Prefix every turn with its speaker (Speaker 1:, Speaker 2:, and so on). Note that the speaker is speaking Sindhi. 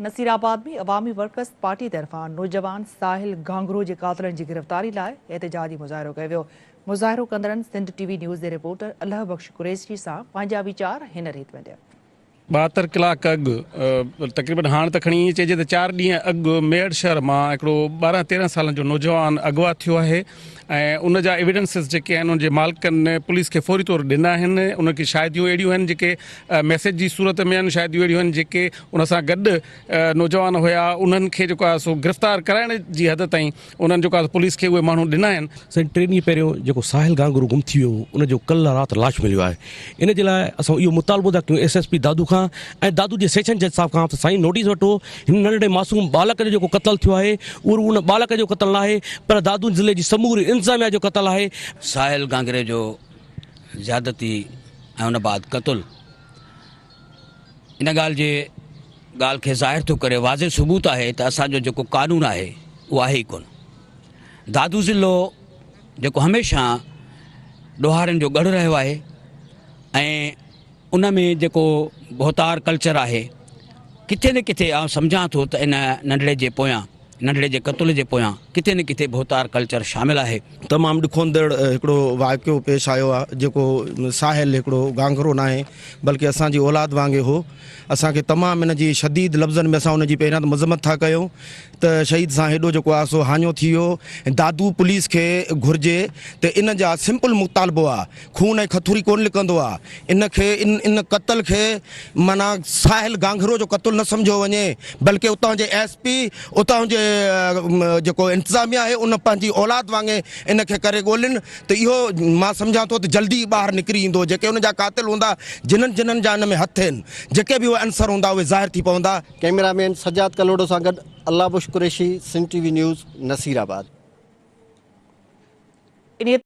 Speaker 1: نصيرآباد ۾ عوامي ورڪرز پارٽي طرفان نوجوان ساحل گهانگهرو جي قاتلن جي گرفتاري لاء احتجاجي مظاهرو ڪيو ويو. مظاهرو ڪندڙن سنڌ ٽي وي نيوز جي رپورٽر الهه بخش قريشي سان پنهنجا ويچار هن ريت ونڊيا.
Speaker 2: 72 ڪلاڪ اڳ تقريبن هاڻ ته کڻي ائين چئجي ته چار ڏينهن اڳ ميهڙ شهر مان هڪڙو 12 13 سالن جو نوجوان اغوا ٿيو آهي ۽ ان جا ايويڊنسز جيڪي آهن ان جي مالڪن پوليس کي فوري طور ڏنا آهن ان کي شاهديون اهڙيون آهن جيڪي ميسيج جي صورت ۾ آهن شاهديون اهڙيون آهن جيڪي ان سان گڏ نوجوان هيا انهن کي جيڪو آهي سو گرفتار ڪرائڻ جي حد تائين انهن جيڪو آهي پوليس کي اهي ماڻهو ڏنا آهن.
Speaker 3: سائين ٽي ڏينهن پهريون جيڪو ساحل گانگهرو گم ٿي ويو هو ان جو ڪلهه رات لاش مليو آهي ان جي لاء اسان اهو مطالبو ٿا ڪيون ايس ايس پي دادو کان ۽ دادو جي سيشن جج صاحب کان ته سائين نوٽيس وٺو هن ننڍڙي معصوم ٻالڪ جو جيڪو قتل ٿيو آهي اهو رڳو ان ٻالڪ جو قتل ناهي پر دادو ضلعي جي سموري انتظاميا جو قتل آهي.
Speaker 4: ساحل گانگهري جو زيادتي ۽ ان بعد قتل ان ڳالهه جي ڳالهه کي ظاهر ٿو ڪري واضح ثبوت آهي ته اسان جو جيڪو قانون آهي اهو آهي ئي ڪونه. دادو ضلعو جيڪو هميشه ڏوهارين جو ڳڙهه رهيو آهي ۽ ان ۾ جيڪو ڀوتار ڪلچر آهي ڪٿي نه ڪٿي آئون سمجهان ٿو ته ان ننڍڙي جي پويان ننڍڙي جي قتل جي پويان ڪٿي نه ڪٿي ڀوتار ڪلچر شامل آهي.
Speaker 5: تمام ڏکوئندڙ هڪڙو واقعو پيش آيو آهي جيڪو ساحل هڪڙو گانگهرو ناهي بلڪه اسان جي اولاد وانگي هو اسان کي تمام ان جي شديد لفظن ۾ اسان ان جي پهريان ته مذمت ٿا ڪيون ته شهيد سان هيڏو جيڪو آهي سو هاڃو ٿي ويو دادو پوليس کي گهرجي ته ان جا سمپل مطالبو آهي خون ۽ کٿوري ڪونه لڪندو آ. ان کي ان ان قتل کي معنيٰ ساحل گانگهرو جو قتل نه سمجهيو وڃي بلڪه اتان جي ايس پي اتان جي جيڪو انتظاميا آهي ان پنهنجي اولاد وانگي ان کي ڪري ڳولين ته اهو مان سمجهان ٿو ته جلدي ئي ٻاهر نڪري ايندو جيڪي ان جا قاتل هوندا جنھن جنھن جا ان ۾ هٿ آهن جيڪي به اهي عنصر هوندا اهي ظاهر ٿي پوندا.
Speaker 6: ڪئميرا مين سجاد ڪلهوڙو سان گڏ Allah Bakhsh Qureshi, Sindh T V news, Nasirabad.
Speaker 1: انهيء.